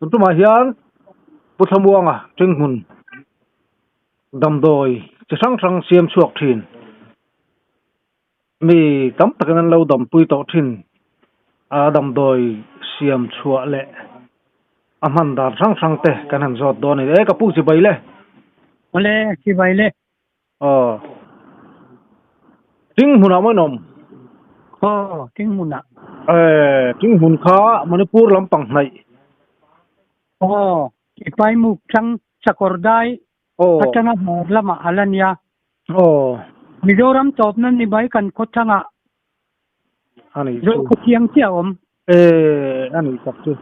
Tun tumah hian Pu Thlamuanga Ṭinghmun damdawi chi hrang hrang siam chhuak ṭhin mi tam takin an lo dampui tawh ṭhin a damdawi siam chhuah leh a hman dan hrang hrang te kan han zawt dawn a ni. E ka pu chibai le. Awle chibai le. Aw. Tinghmunah maw in awm? Aw, Tinghmunah. Eh, Tinghmun kha Manipur lampang hnaih. Aw, Ipaimuk chang Chakawrdai atanga hmar lamah a la nia. Aw. Mizoram tawpna ni mai kan khawthangah Ani chu. Zo khawthiang chiah a awm. Eh, ani tak chu.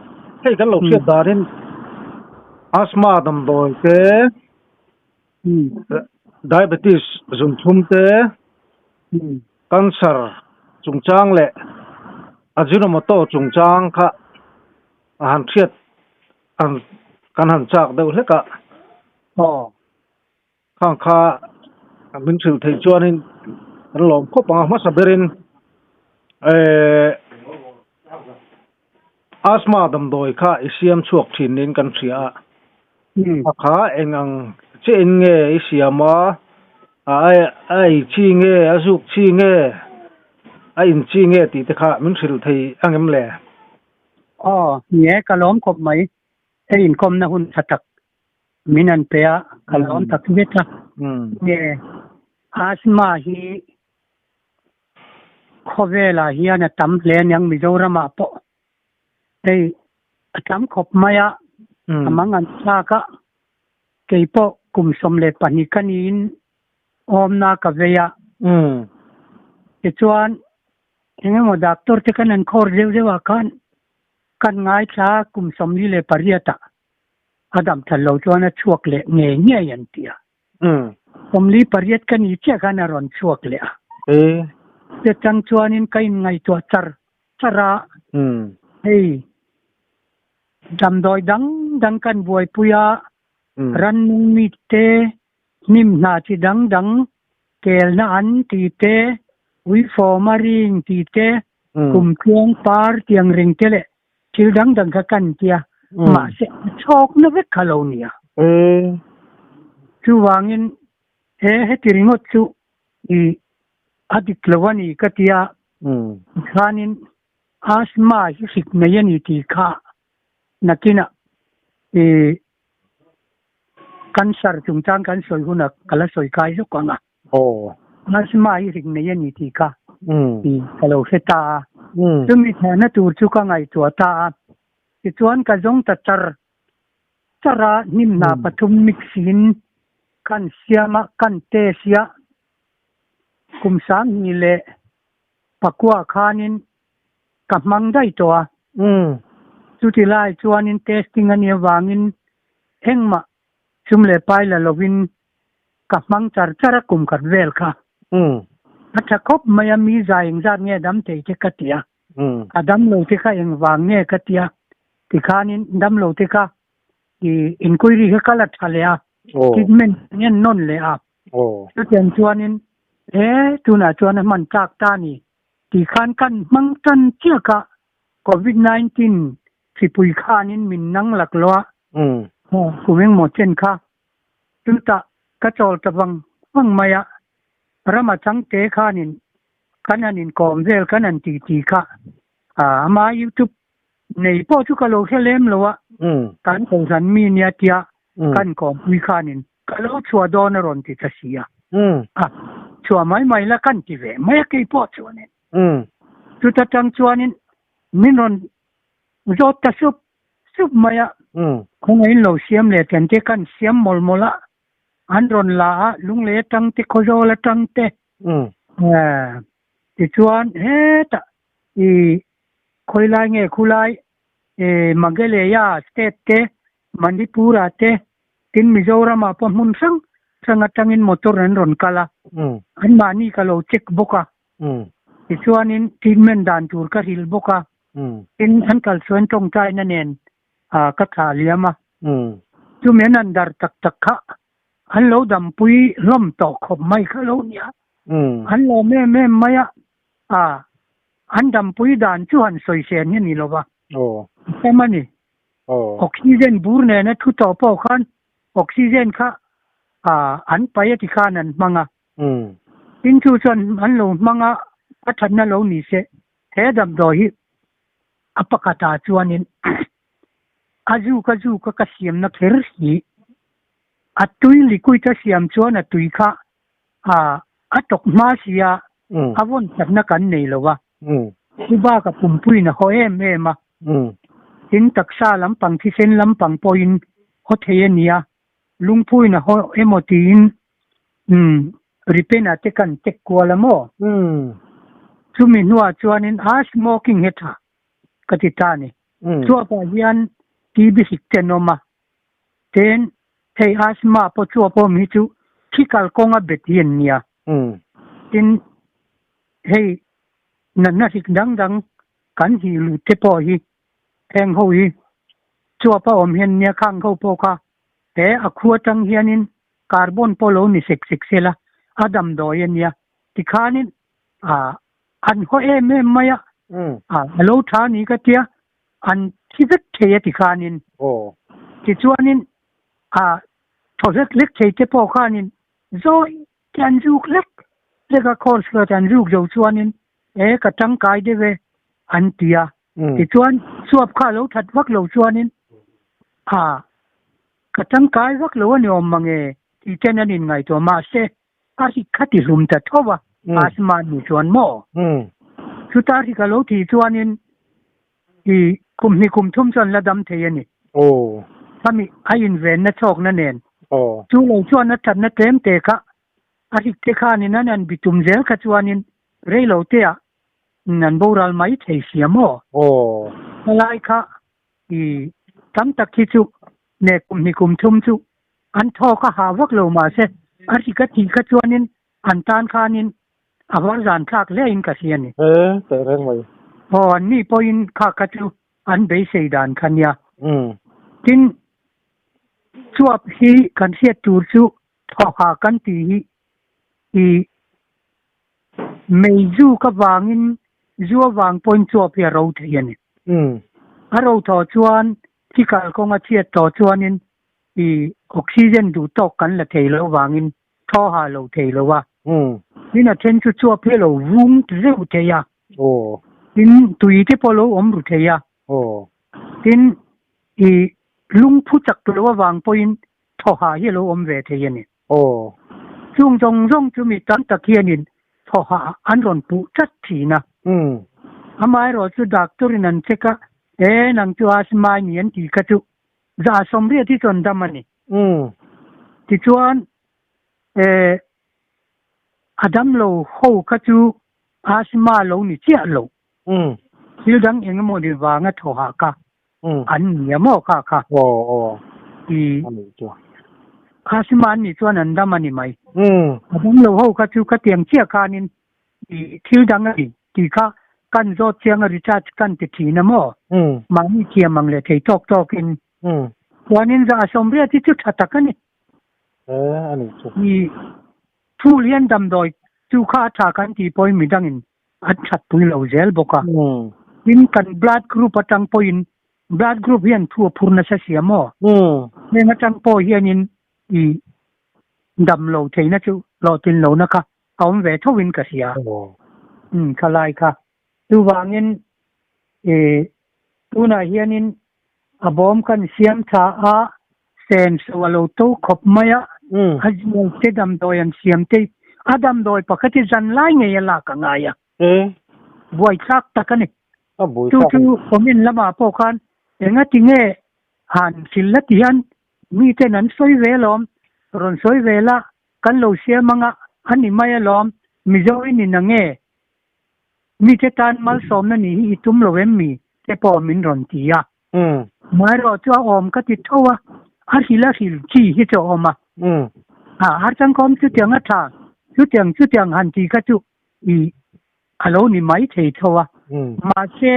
Hei kan lo hriat danin asthma damdawi te, diabetes zunthum te, cancer chungchang leh ajinomoto chungchang kha a han hriat kan han chak deuh hlek a. Aw. Khang kha min hrilh theih chuanin kan lawm khawp ang a, hmasa berin eh asthma damdawi kha i siam chhuak thin niin kan hria a, a kha eng ang che in nge i siam a, a ei chi nge a zuk chi nge a in chi nge tih te kha min hrilh thei ang em le? Aw, ni e, ka lawm khawp mai, hei inkawmna hun tha tak Min an pe a, ka lawm tak zet a. Nge asthma hi khawvelah hian a tam hle aniang Mizoramah pawh hei a tam khawp mai a, a mang an thlak a, keipawh kum 12 ka niin awmna ka vei a. Tichuan engemaw doctor te kan an khawr zeuh zeuh ah khan kan ngaithla kum 48 ah A dam that lo chuan a chhuak leh ngei ngei an ti a. 48 ka ni chiah khan a rawn chhuak leh a. Te chang chuanin ka inngaihtuah char char a, hei damdawi dang dang kan buaipui a, rannung mi te, hnim hna chi dang dang, kelna an ti te, uifawm a ring ti te, kumtluang par tiang ring te leh Thil dang dang kha kan tia, mahse a chhawkna vek kha lo nia. Chuvangin he heti ringawt chu i a dik lo a ni ka tia, tikhanin asthma hi hrik nei a ni tih kha nakinah i cancer chungchang kan sawi hunah ka la sawi kai zawk ang a. Asthma hi hrik nei a ni tih kha i ka lo hre ta a. Chumi thehna tur chu ka ngaihtuah ta a. Tichuan ka zawng ta char char a, hnim hna pathum mix in kan siam a, kan test a, kum 2009 khanin ka hmang daih tawh a. Chuti lai chuanin testing a nih avangin engmah sum leh pai la lovin ka hmang char char a kum khat vel kha. A tha khawp mai a, mi zai engzat nge dam thei te ka ti a, a dam lo te kha engvang nge ka ti a, tikhanin dam lo te kha i inquiry kha ka la tha leh a, treatment an en nawn leh a, chutiang chuanin he tunah chuan a hman tlak ta ni tikhan kan hmang tan chiah kha Covid 19 hripui khanin min nang laklawh a, kum engmaw chen kha Chutah ka chawl ta vang vang mai a, Rama changte khanin kan han inkawm vel kan han ti ti kha ama youtube nei pawh chu ka lo hre lem lo a, kan kohhran mi nia tia kan kawmpui khanin ka lo chhuah dawn a rawn ti ta si a, a chhuah mai mai la kan ti ve mai a kei pawh chuanin. Chuta tang chuanin min rawn zawt ta sup sup mai a, khawngaih lo siam leh chen te kan siam mawlh mawlh a, an rawn la a, lunglei atang te, khawzawl atang te, tichuan hetah i khawilai nge khulai Meghalaya state te, Manipur ah te, tin Mizoram ah pawh hmun hrang hrang atangin motor an rawn kal a, anmahni ka lo check bawk a, tichuanin treatment dan tur ka hrilh bawk a. Tin, an kal chuan tawngtaina nen ka thlah liam a. Chumi an han dar tak tak kha an lo dampui hlawm tawh khawp mai kha lo nia. An lawm em em mai a, an dampui dan chu han sawi sen hi a ni lo va. Tam a ni. Oxygen bur nena thu tawh pawh khan oxygen kha an pai a ti khan an hmang a. Tin chu chuan an lo hmang a, a thatna lo ni se. He damdawi hi a pakhatah chuanin a zuk a zuk a ka siamna kher hi a tui liquid a siam chuan a tui kha a tawk hma sia a vawn thatna kan nei lo a. Chu bak a pumpuiin a haw em em a. Tin taksa lampang thisen lampang pawhin haw thei a nia. Lungphuin a haw emaw tiin Ripena te kan tek kual a maw? Chumi hnuah chuanin a smoking hi tha ka ti ta a ni. Chuapah hian TB hrik te an awm a, tin hei asthma pawh chuap awm hi chu thi kalkawnga bet hi an nia. Tin hei natna hrik dang dang kan hih lut te pawh hi heng ho hi chuap a awm hian nia khang ho pawh kha he a khu atang hianin carbon pawh lo ni sek sek sela a damdawi a nia tikhanin ah an haw em em mai a ah a lo tha ni ka tia an thi vek thei a tikhanin tichuanin ah thaw hlek hlek thei te pawh khanin zawi te an zuk hlek hlek a course khat an zuk zo chuanin e ka tangkai deuh e an ti a tichuan chuap kha a lo that vak lo chuanin ah Ka tangkai vak lo a ni awm mange tih ten an inngaihtuah mahse a hrik kha ti hlum ta tho a, asthma ni chuan maw? Chuta hrik a lo thih chuanin i kum hnih kum thum chuan la dam thei a ni. Khami a invenna chhawkna nen chu lo chuan a thatna tlem te kha a hrik te khanin an han bitum zel kha chuanin reilo teah an boral mai thei sia maw? Helai kha I tam tak hi chu ne kum hnih kum thum chu an thawk a hah vak lo mahse a hrik a thih kha chuanin an tan khanin a var zan thlak hle in ka hria ni. He teh reng mai. Aw an ni pawhin kha kha chu an beisei dan kha nia. Tin chuap hi kan hriat tur chu thawkha kan tih hi i Mei zu ka vangin zu avang pawhin chuap hi a ro thei a ni. A ro thawh chuan thi kalkawng a chhiat tawh chuanin i oxygen duh tawk kan la thei loh vangin thaw ha lo thei lo a. Tin a then chu chuap hi a lo vung zeuh thei a. Tin tui te pawh a lo awm ru thei a. Tin i lungphu chak loh avang pawhin thaw ha hi a lo awm ve thei a ni. Aw. Chung zawng zawng chu mi tam tak hianin thawhah an rawn puh tlat thin a. Amaherawh chu doctor in an check a, e nang chu asthma i ni an tih kha chu za 80 hi chuan dam a ni. Tichuan e a damlo ho kha chu asthma lo ni chiah lo. Thil dang eng emaw ni vanga thawhah kha an ni a maw kha kha? Aw aw. I A nih chu. Asthma an nih chuan an dam a ni mai. A dam lo ho kha chu khatiang chiah khanin i thil dang a ni tih kha kan zawt chiang a recharge kan ti thin a maw? Mahni thiam ang leh thei tawk tawkin. Chuanin za 80 hi chu tha tak a ni. E a nih chu. I thul hian damdawi chu kha a tha kan tih pawhin midangin an that pui lo zel bawk a. Tin, kan blood group atang pawhin blood group hian thu a phur nasa sia maw? Heng atang pawh hianin i dam lo theihna chu hlawhtlin lohna kha a awm ve tho in ka hria. Khalai kha. Chuvangin i tunah hianin a bawm kan siam tha a, senso a lo to khawp mai a, a zial te damdawi an siam te, a damdawi pakhat hi zan lai ngei a lak a ngai a, buaithlak tak a ni. Chu chu comment lamah pawh khan engati nge han hrilh la ti hian miten an sawi ve alawm, rawn sawi ve la kan lo siam anga a ni mai alawm, Mizo i ni na nge Mite tan malsawmna nih hi i tum lo em mi? te pawh min rawn ti a. Maherawh chu a awm ka ti tho a, a hril a hril chi hi chu a awm a. A har changkawm chutiang a tha, chutiang chutiang han tih kha chu i a lo ni mai thei tho a. Mahse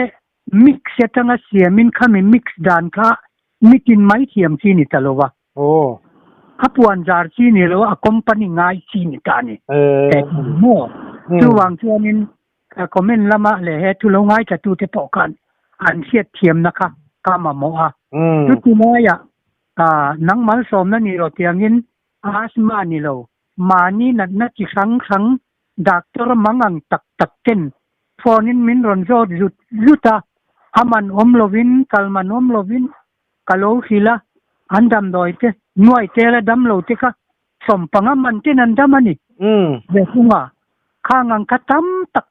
mix atanga siamin khami mix dan kha mitin mai thiam chi ni ta lo a. Aw. A puan zar chi ni lo a company ngai chi ni ta ni. Eh. Maw. Chuvang chuanin ka comment lama leh he thu lo ngaithla tute pawh khan an hriat thiamna kha ka mamawh a. Chuti laiah nang malsawmna ni lo tiangin asthma ni lo, mahni natna chi hrang hrang doctor mangang tak tak ten phone in min rawn zawt zut zut a, a man awm lovin kal man awm lovin ka lo hrilh a, an damdawi te nuai tela damlo te kha sawmpanga man ten an dam a ni. Ve thung a, khang ang kha tam tak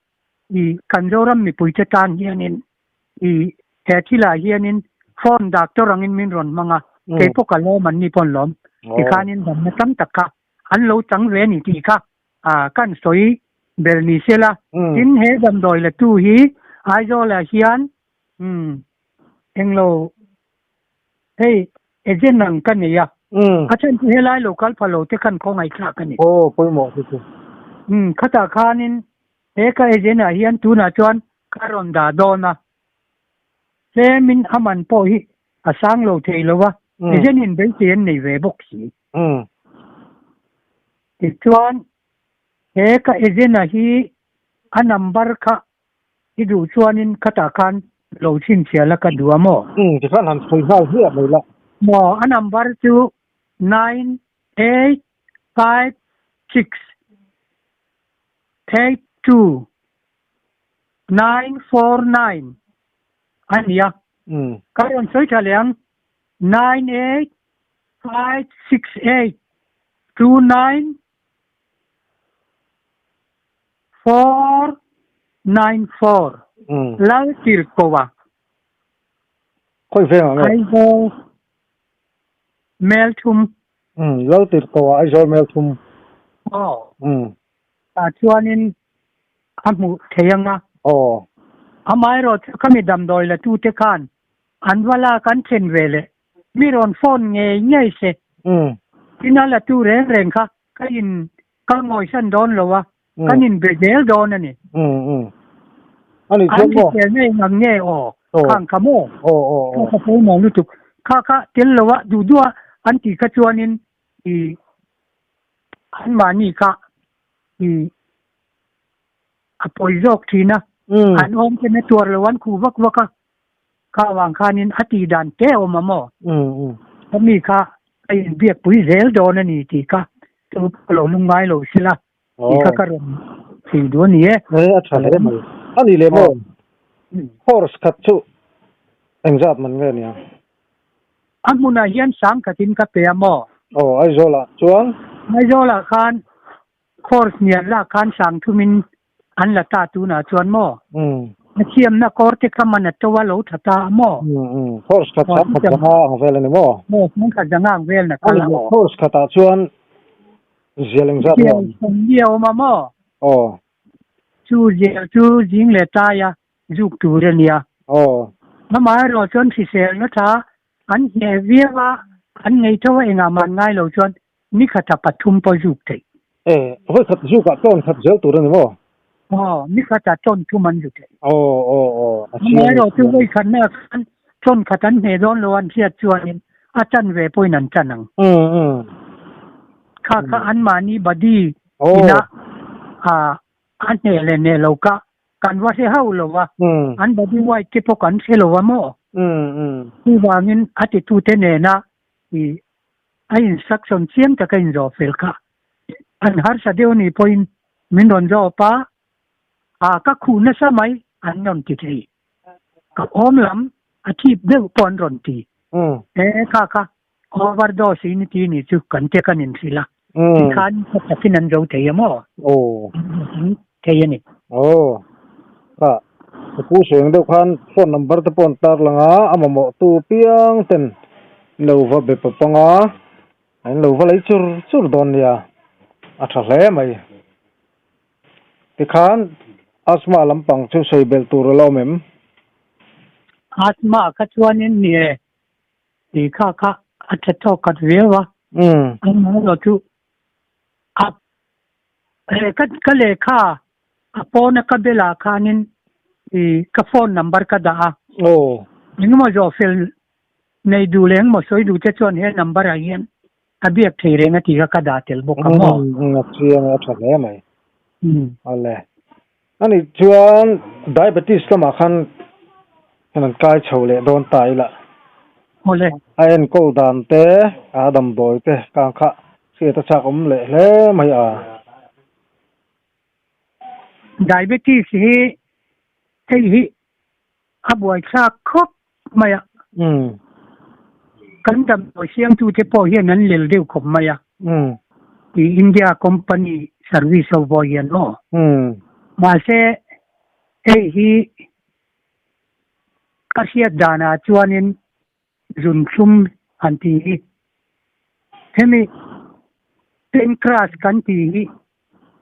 i kan Zoram mipuite tan hianin i he thilah hianin phone doctor angin min rawn hmang a, kei pawh ka lawm an ni pawh an lawm. Tikhanin damna tam tak kha an lo chang ve a ni tih kha kan sawi ber ni sela. Tin, he damdawi latu hi Aizawlah hian englo hei agent ang ka nei a, a then chu helai lo kal pha lo te khan khawngaihthlak a ni. Aw, pawimawh chu chu. Khatah khanin He ka agent ah hian tunah chuan ka rawn dah dawn a, tlemin a man pawh hi a sang lo thei lo a, agent in beisei an nei ve bawk si. Tichuan he ka agent a hi a number kha i duh chuanin khatah khan lo chhinchhiah la ka duh a maw? Tikhan han sawi nghal hmiah mai la. Maw, a number chu 9856. 82949 a ni a, ka rawn sawi tha leh ang, 9856829494, Laltirhkoa, Khawi veng ang e? Aizawl Melthum. Laltirhkoa, Aizawl Melthum. Aw. Tah chuanin a hmuh thei ang a. Aw. Amaherawh chu khami damdawi la tute khan an va lak an then ve leh mi rawn phone ngei ngei se. Tin a la tu reng reng kha ka in ka ngawisan dawn lo a, kan in be zel dawn a ni. Ani An chuan maw? hrisel ngei ang nge aw khang kha maw? Aw aw aw. Kha ka pawimawh lutuk. Kha kha tel lo a duh duh a an tih kha chuanin i Anmahni kha i a pawi zawk thin a, an awm ten a tuar lo an khuh vak vak a, kha avang khanin a tih dan te a awm a maw? Ka mi kha ka inbiakpui zel dawn a ni tih kha chu pawh lo lungngai lo sela tih kha ka rawn thei duh a ni e. E, a tha hle mai. A ni leh maw? Course khat chu engzat man nge nia? A hmunah hian sang khatin ka pe a maw? Aw, Aizawlah chuan? Aizawlah khan course nian lak khan sang thumin an la ta tunah chuan maw? A thiamna kawr te kha man a to a lo tha ta a maw? Course khat sang khat zanga ang vel a ni maw? Aw, sang khat zanga ang vel na kal a aw. Course khatah chuan zial engzat nge awm? Zial sawmli a awm a maw? Aw. Chu zial chu zing leh tlai a zuk tur a nia. Aw. Amaherawh chuan hriselna tha an hneh viau a, an ngei tho a engah mah an ngai lo chuan ni khata pathum pawh zuk theih. E, vawi khat zukah tawn khat zel tur a ni maw? Aw, ni khata tawn thum an zu theih. Aw, aw, aw, a chiang e. Amaherawh chu vawi khatna khan tawn khat an hneh dawn lo an hriat chuanin a tan ve pawhin an tan ang. Umm, umm. Kha kha anmahni body ina a hneh leh hneh lo kha Kan va hre hauh lo a, an body white te pawh kan hre lo a maw? Chuvangin a titute nena i a instruction chiang taka inzawh fel kha an harsa deuh anih pawhin min rawn zawp a, a ka khuh nasa mai an rawn ti thei. Ka awm lam a thip deuh pawh an rawn ti. E kha kha overdose in ti ni chu kan te kan inhrilh a, tikhan khaw takin an zo thei a maw? An thei a ni. Aw, kha ka pu sawi deuh khan phone number te pawh an tar lang a, a mamawh tu piang ten lo va be pawp ang a, an lo va lei chur chur dawn nia, a tha hle mai. Tikhan asthma lampang chu sawi belh tur a la awm em? Asthma kha chuanin ni e, Tih kha kha a tha tawk khat viau a. Amaherawh chu a ka ka lehkha a pawna ka belah khanin i ka phone number ka dah a. Engemaw zawh fel nei duh leh engemaw sawi duh te chuan he number ah hian a biak thei reng a tih kha ka dah tel bawk a maw? A chiang a, a tha hle mai. Awle. Ani chuan diabetes lamah khan an kai chho leh dawn ta ila. Awle. A enkawl dan te, a damdawi te kang kha hriat a chak awm leh hle mai a. Diabetes hi hei hi a buaithlak khawp mai a. Kan damdawi siamtute pawh hian an lel deuh khawp mai a. Ti India company service ho pawh hian maw. Mahse hei hi ka hriat danah chuanin zunthlum han ti hi hemi pancreas kan tih hi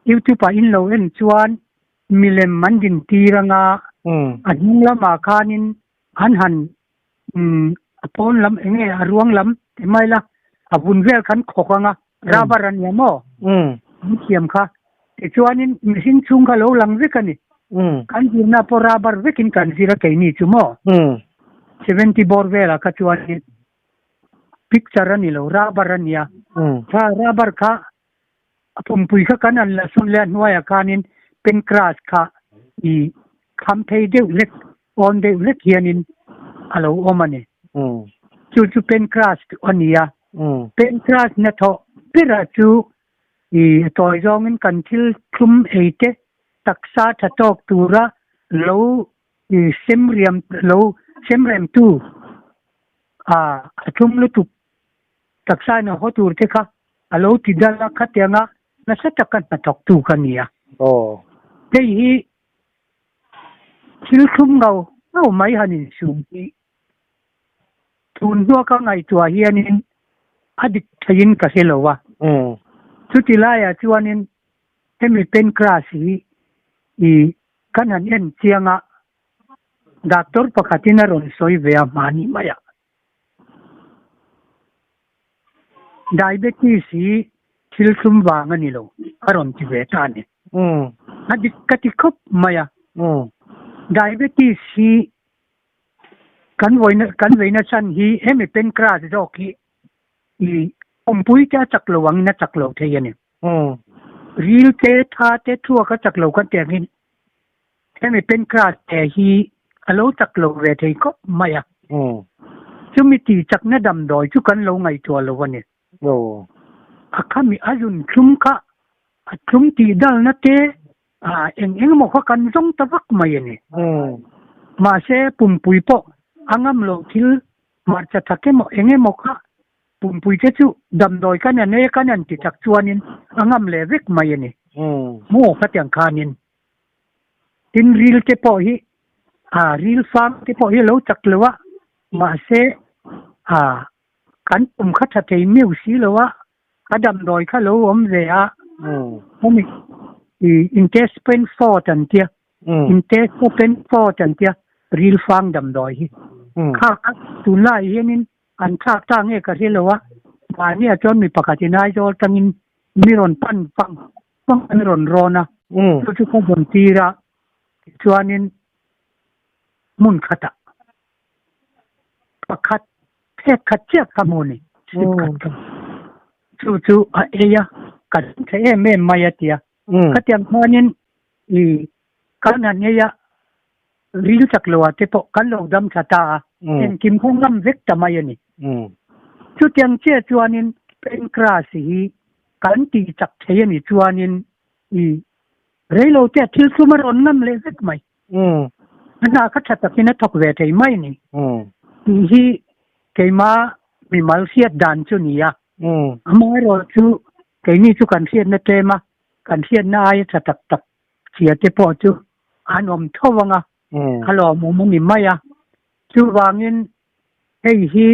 youtube ah in lo en chuan milem an din tir anga a hnung lamah khanin an han a pawn lam eng nge a ruang lam ti mai la a vun vel khan khawk anga rubber a nia maw an thiam kha tichuanin mihring chhung kha lo lang vek a ni kan zirna pawh rubber vekin kan zir a keini chu maw 70 bawr velah kha chuanin picture a ni lo rubber a nia kha rubber kha a pumpui kha kan an la sawn leh a hnuaiah khanin pancreas kha i kham phei deuh hlek awn deuh hlek hianin a lo awm a ni. Chu chu pancreas a ni a. Pancreas hnathawh berah chu i a tawi zawngin kan thil thlum ei te taksa tha tawk tura lo i sem riam lo sem remtu a a thlum lutuk taksa in a haw tur te kha a lo ti dal a khatianga nasa taka hnathawktu kha ni a. Hei hi thil thlum ngau ngau mai han insum hi tun hnua ka ngaihtuah hianin a dik theiin ka hre lo a. Chuti laiah chuanin hemi pancreas hi i kan han en chiang a, doctor pakhatin a rawn sawi ve a hmani maiah. Diabetes hi thil thlum vang a ni lo, a rawn ti ve ta a ni. A dik ka ti khawp mai a. Diabetes hi kan vawiina kan veina chhan hi hemi pancreas zawk hi i awmpui te a chak lo angin a chak lo thei a ni. Ril te, tha te, thuak a chak lo kan tih angin Hemi pancreas te hi a lo chak lo ve thei khawp mai a. Chumi tih chakna damdawi chu kan lo ngaihtuah lo a ni. A khami a zun thlum kha a thlum tih dalna te eng eng emaw kha kan zawng ta vak mai a ni. Mahse pumpui pawh a ngam loh thil hmarcha thak emaw eng emaw kha Pumpui te chu damdawi kan an ei a kan an ti chak chuanin a ngam leh vek mai a ni. Maw khatiang khanin tin ril te pawh hi a ril fang te pawh hi a lo chak lo a, mahse a kan pum kha tha thei miau si lo a, a damdawi kha lo awm ve a, hemi i intestine fort an tia intestine fort an tia ril fang damdawi hi kha tunlai hianin An thlak ta nge ka hre lo a, mahniah chuan mi pakhatin Aizawl tangin mi rawn pan pang pang an rawn rawn a, chu chu ka rawn tir a, tichuanin hmun khatah pakhat phek khat chiah ka hmu ni, sip khat ka hmu. Chu chu a ei a, ka dam thei em em mai a ti a, khatiang khanin i kan han ei a, Ril chak lo ah te pawh kan lo dam tha ta a, engkim kha ngam vek ta mai a ni. Chutiang chiah chuanin pancreas hi kan tih chak thei a ni chuanin i reilo te a thil thlum a rawn ngam leh vek mai. A hna kha tha takin a thawk ve thei mai a ni. Tih hi keima mimal hriat dan chu ni a. Amaherawh chu keini chu kan hriatna tlem a, kan hriatna aia tha tak tak Chhia te pawh chu an awm tho ang a, a lawmawm a ni mai a. Chuvangin hei hi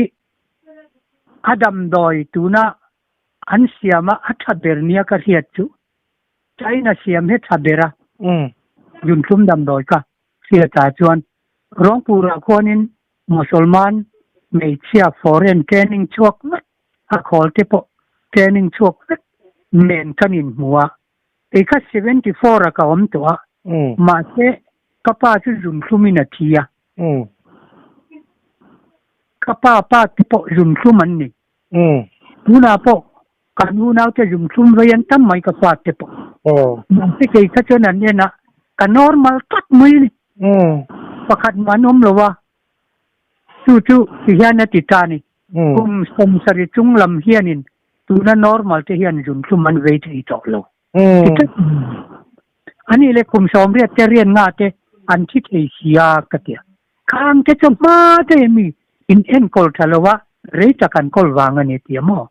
a damdawi tuna an siam a, a tha ber nia ka hriat chu China siam hi tha ber a, Zunthlum damdawi ka hriat ah chuan Rongpurah khuanin Mosolman hmeichhia foreign training chhuak vek a khawl te pawh training chhuak vek nen kan inhmu a. Kei kha 74 a ka awm tawh a, mahse ka pa chu zunthlum in a thi a. Ka pa pa te pawh zunthlum an ni. Tunah pawh kan unaute zunthlum vei an tam mai ka fa te pawh. Mahse kei kha chuan an en a, ka normal tak mai a ni. Pakhat mah an awm lo a. Chu chu ti hian a ti ta a ni. Kum 70 chung lam hianin tuna normal te hian zunthlum an vei thei tawh lo. Ti tlat a ni. A nih leh kum 80 te rian nga te an thi thei si a ka ti a. Khang te chu hma daih mi in enkawl tha lo a, rei tak an kawl vang a ni ti a maw?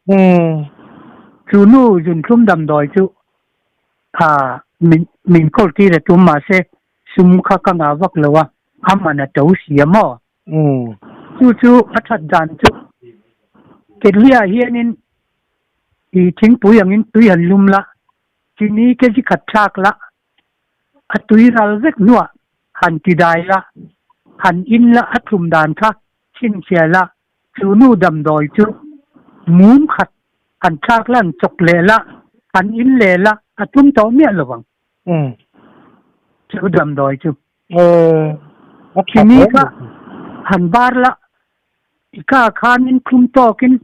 Chu nu zunthlum damdawi chu kha min min kawl tir a tum mahse sum kha ka ngah vak lo a, a man a to si a maw? Chu chu a that dan chu Ketliah hianin i thingpui angin tui han lum la, chini kg khat thlak la, a tui ral vek hnuah han ti dai la, han in la a thlum dan kha chhinchhiah la, chu nu damdawi chu mum khat han thlak la, han chawk leh la, han in leh la, a tum tawh miah lo vang. Chu damdawi chu. Chini kha han bar la, i ka khanin thlum tawkin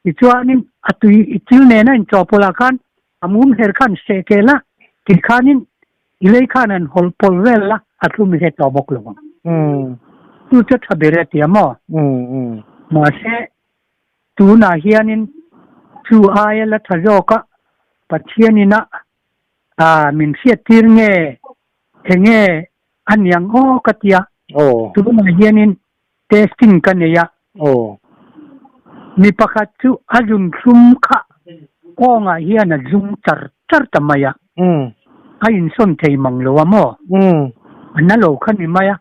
tichuanin a tui i thil nena inchawhpawlh ah khan a mum her khan seh kel a, tikhanin i lei khan han hawlh pawlh vel la, a thlum i hre tawh bawk lo ang. Chu chu tha ber a ti a maw? Mahse, tunah hianin chu aia la tha zawk a, Pathianin a min hriattir nge enge a niang aw ka ti a, tunah hianin testing ka nei a. Mi pakhat chu a zunthlum kha kawngah hian a zum char char ta mai a, a insawn thei mang lo a maw? A na lo kha ni mai a,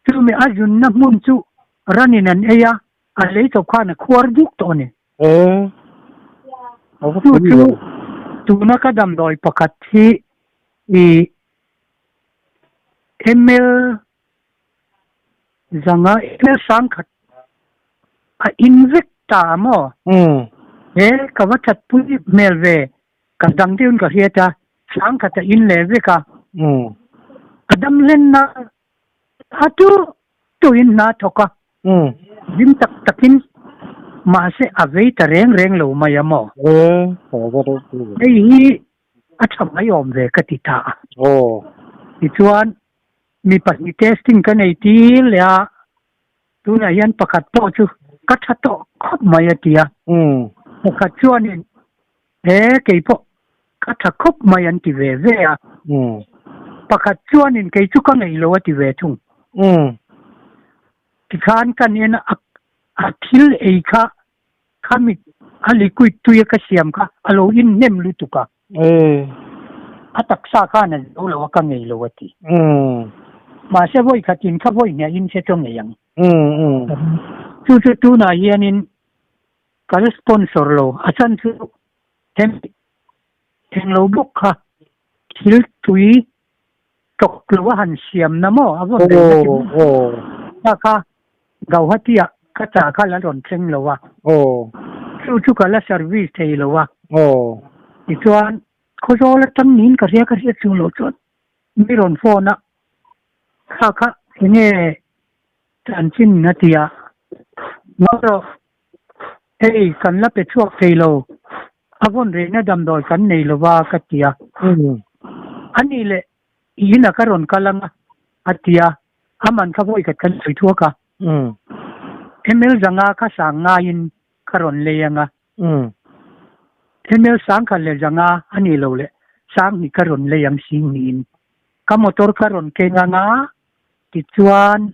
chumi a zunna hmun chu ranin an ei a, a lei chawp khan a khuar duk tawh a ni. Chu chu tuna ka damdawi pakhat hi i ml Zanga email 10,000 a in vek ta a maw? He ka va that pui hmel ve, ka dang deuhin ka hriat a, 10,000 a in leh vek a. A dam hlenna a tu tuin hna thawk a, zim tak takin mahse a vei ta reng reng lo mai a maw? Hei hi a tha mai awm ve ka ti ta a. Tichuan Mi pahnih testing ka nei tir leh a, tunah hian pakhat pawh chu ka tha tawh khawp mai a ti a. Pakhat chuanin he kei pawh ka tha khawp mai an ti ve ve a. Pakhat chuanin kei chu ka ngeih lo a ti ve thung. Tikhan kan en a, a thil ei kha khami a liquid tui a ka siam kha a lo inhnem lutuk a. A taksa khan a zo lo a, ka ngei lo a ti. Mahse vawi khatin kha vawi hniah in hre chu ngei ang. Chu chu tunah hianin ka la sponsor lo, a chhan chu hemi englo bawk kha thil tui tawk lo a han siam na maw a vawn reng a ti maw? Kha Gauhati ah ka chah kha la rawn thleng lo a, chu chu ka la service thei lo a, tichuan Khawzawl atang niin ka hria ka hriat chu lo chuan mi rawn phone a, kha kha enge chanchin a ti a, ngaw rawh hei kan la pe chhuak thei lo A vawn rehna damdawi kan nei lo va ka ti a. A nih leh i inah ka rawn kal ang a, a ti a. A man kha vawi khat kan sawi thuak a. Ml 500 kha sang ngaiin ka rawn lei ang a. Ml 1005 a nih loh leh 2000 ka rawn lei ang sing niin. Ka motor ka rawn keng ang a, tichuan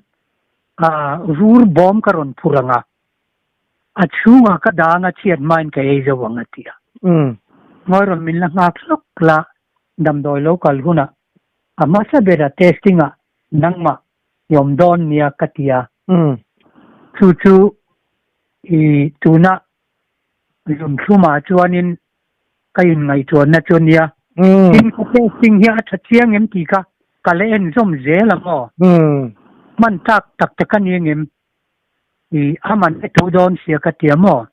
rur bawm ka rawn phur ang a. A chhungah ka dang a chhiat hmain ka ei zo ang a ti a. Ngawi rawn min la nghak hlawk la, damdawi lo kal hunah a hmasa bera testing ah nangmah i awm dawn nia ka ti a. Chu chu i tuna zunthlumah chuanin ka inngaihtuahna chu a nia. Tin, ka testing hi a tha chiang em tih kha ka la en zawm zel ang aw. Hman tlak tak tak a ni angem? I a man e tho dawn sia ka ti a maw?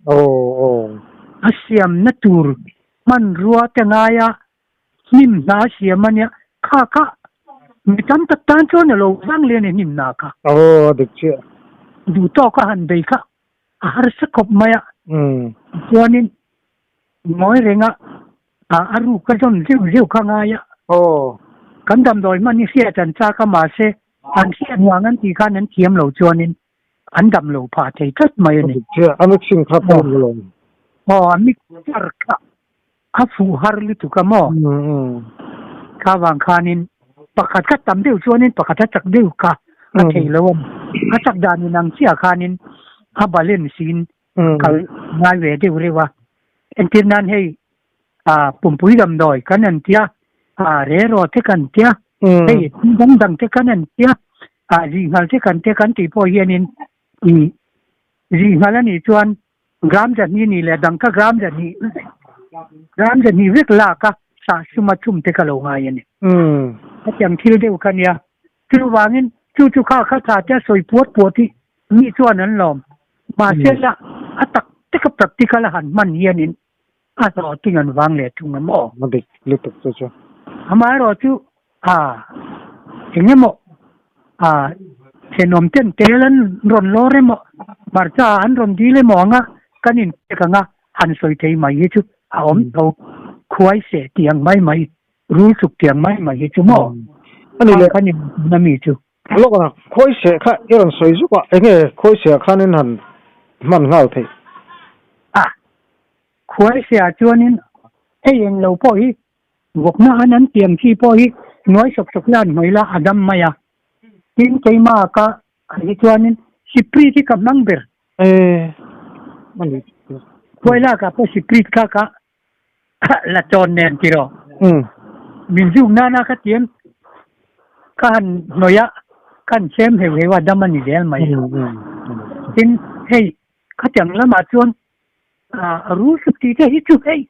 A siamna tur hmanrua te ngaia hnim hna a siam a nia, kha kha mi tam tak tan chuan a lo vang lian e hnim hna kha. Aw, a dik chiah. Duh tawk a han bei kha a harsa khawp mai a. Chuanin ngawi renga a ruk a zawn zeuh zeuh kha ngai a. Kan damdawi hman hi hriat an chak a mahse an hriat vang an tih khan an thiam lo chuanin. An dam lo phah thei tlat mai a ni. A mixing kha pawh ni lo. Aw, a mixer kha a fuh har lutuk a maw? Kha vang khanin pakhat kha tam deuh chuanin pakhat a chak deuh kha a thei lo a ni. A chak dan inang chiah khanin a balance in kal ngai ve deuh reuh a. Entir nan hei pumpui damdawi kan an tia, reraw te kan tia, hei thil dang dang te kan an tia, zinghal te kan tia kan tih pawh hianin zinghal a nih chuan Gram zahnih nih leh dang kha gram zahnih gram zahnih vek lak a sah sum a chum te ka lo ngai a ni. Hetiang thil deuh kha nia. Chuvangin chu chu kha kha tha te a sawi puat puat hi mi chuan an lawm. Mahse la a tak taka practical a han hman hianin a hlawhting an vang leh thung a maw? A dik lutuk chu chu. Amaherawh chu a eng emaw a thenawm ten tel an rawn lawr emaw hmarcha an rawn dil emaw anga kan inpek anga han sawi thei mai hi chu a awm tho khuai seh tih ang mai mai rul chuk tih ang mai mai hi chu maw? Ani leh khan in ami chu. Lawk a, khawi seh kha i rawn sawi zuk a, enge khawi seh ah khan in han hman nghal theih? A, khuai seh ah chuanin hei eng lo pawh hi vawkna an an tiam chi pawh hi nuai sawk sawk la an hmawih la a dam mai a. Tin keimah ka hi chuanin siprit hi ka hmang ber. E, ani. Khuai lak ah pawh siprit kha ka la chawn nen tiraw. Min zuk nana ka tiam ka han hnawih a, ka han chem heu heu a dam a ni zel mai. Tin, hei khatiang lamah chuan rul suk tih te hi chu hei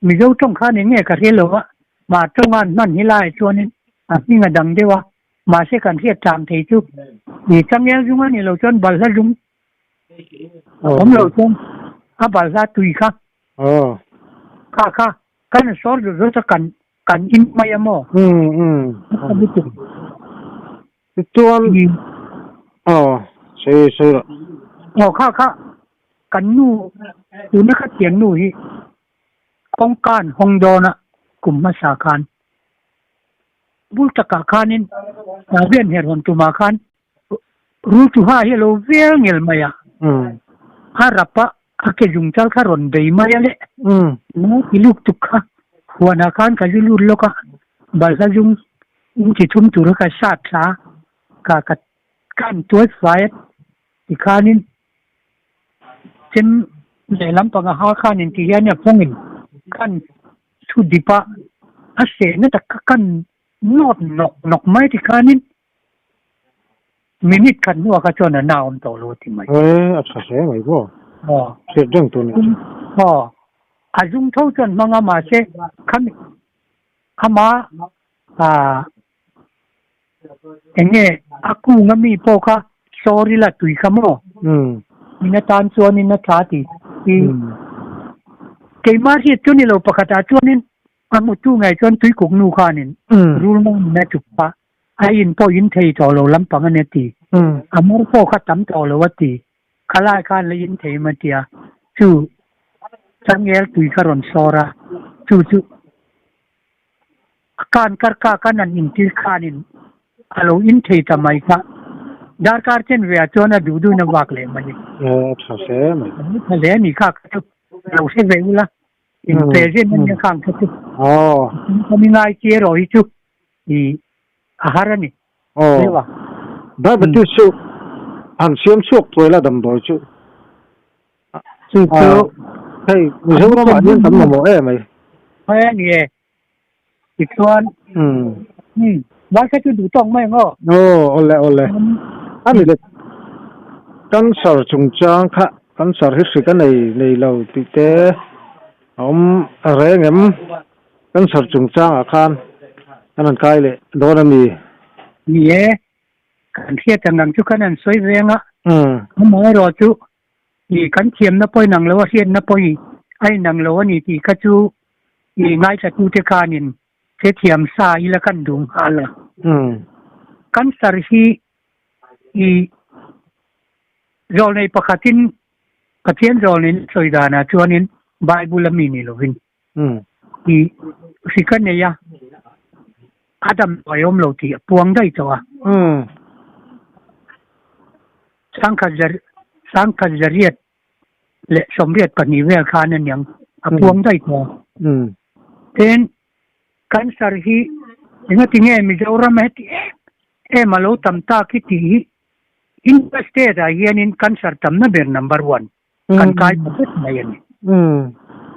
Mizo tawng khan eng nge ka hre lo a, mah tawnga an hman hi laiah chuanin a hming a dang deuh a, mahse kan hriat tlang thei chu ni changel zung a nih loh chuan balhla zung Awm lo chuan a balhla tui kha kha kha kan sawr zawt zawt a kan kan in mai a maw? Tichuan aw sawi sawi rawh. Aw kha kha kan nu tuna kha thian nu hi kawngka an hawng dawn a kum hmasa khan bul takah khanin rian her hawn tumah khan Rul chu ha hi a lo vel ngel mai a, a rap a, a ke zung chal kha rawn bei mai a le. Nau ti luk tuk kha huanah khan ka zu lut lawk a, balhla zung in chi thum tur kha ka sat thla a, ka ka kan tuai fai a tikhanin chem lehlam panga ha khanin ti hian a phawngin kan thu dip a, a sehna tak kha kan nawt nawk nawk mai tikhanin Minute khat hnuah kha chuan a na awm tawh lo a ti mai. He, a tha hle mai maw? Aw. Hriat reng tur nih chu. Aw. A zung tho chuan hmang a mahse khami ama ah eng nge a kung a mi pawh kha sawr ila tui kha maw? Min atan chuanin a tha ti. Keimah hriat chu ni lo pakhatah chuanin a hmutu ngei chuan tuikuk nu khanin rul mangin a chuk a. A in pawh in thei tawh lo lampang a ni a ti. A mur pawh kha tam tawh lo a ti. Khalai khan la in thei maw tia chu changel tui kha rawn sawr a, chu chu a kan kar kak a nan intir khanin a lo in thei ta mai kha. Darkar chen ve ah chuan a duh duhin a vak leh mai. A tha hle mai. A tha hle a ni kha kha chu lo hre ve ula. In present a nia khang kha chu. Ka mi ngai chi erawh hi chu i a har a ni. Aw. Diabetes chu han siam chhuak thuai la damdawi chu. Chu chu. Hei Mizoram ah hian kan mamawh em ai. Hei ni e. Tichuan. Um. Vai kha chu duh tawk mai ang aw. Aw awle awle. Ani le cancer chungchang kha cancer hi hri ka nei nei lo tih te a awm reng em? Cancer chungchangah khan an han kai leh dawn a mi? Ni e, kan hriat ang ang chu khan an sawi veng a, amaherawh chu i kan thiamna pawh inang lo a, hriatna pawh i a inang lo a ni tih kha chu i ngaithlatute khanin hrethiam sa ila kan duh nghal a. Cancer hi i zawlnei pakhatin Pathian zawlneiin a sawi danah chuanin Bible a mi ni lovin i hri ka nei a, a damdawi awm lo tih a puang daih tawh a. Sangkhat zar sangkhat zariat leh 82 vel khan a niang a puang daih tawh a. Tin, cancer hi engati nge Mizoram a heti em em a lo tam tak hi tih hi India state ah hianin cancer tamna ber number one kan kai ta vek mai a ni.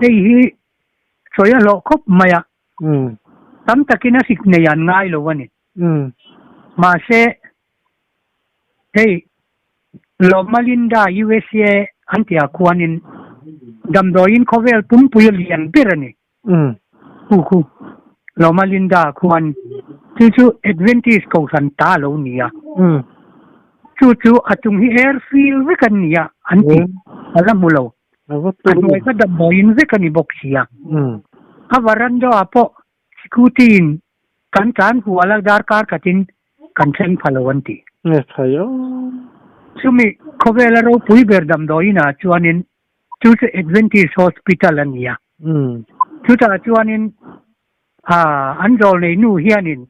Hei hi sawi a hlawh khawp mai a, tam takin a hrik nei an ngai lo a ni. Mahse, Hei, Loma Linda, USA an tihah khuanin damdawiin khawvel pumpui a lian ber a ni. Khu khu, Loma Linda khuan chu chu Adventist kohhran ta a lo ni a. Chu chu a chung hi airfield vek an ni a an ti, a la hmu lo. A hnuai kha damdawiin vek a ni bawk si a. A varanda ah pawh Scooty in kan tlan hual a darkar khatin kan thleng pha lo an ti. Nge thai aw. Chumi khawvela ropui ber damdawiin ah chuanin chu chu Adventist Hospital a ni a. Chutah chuanin an zawl nei nu hianin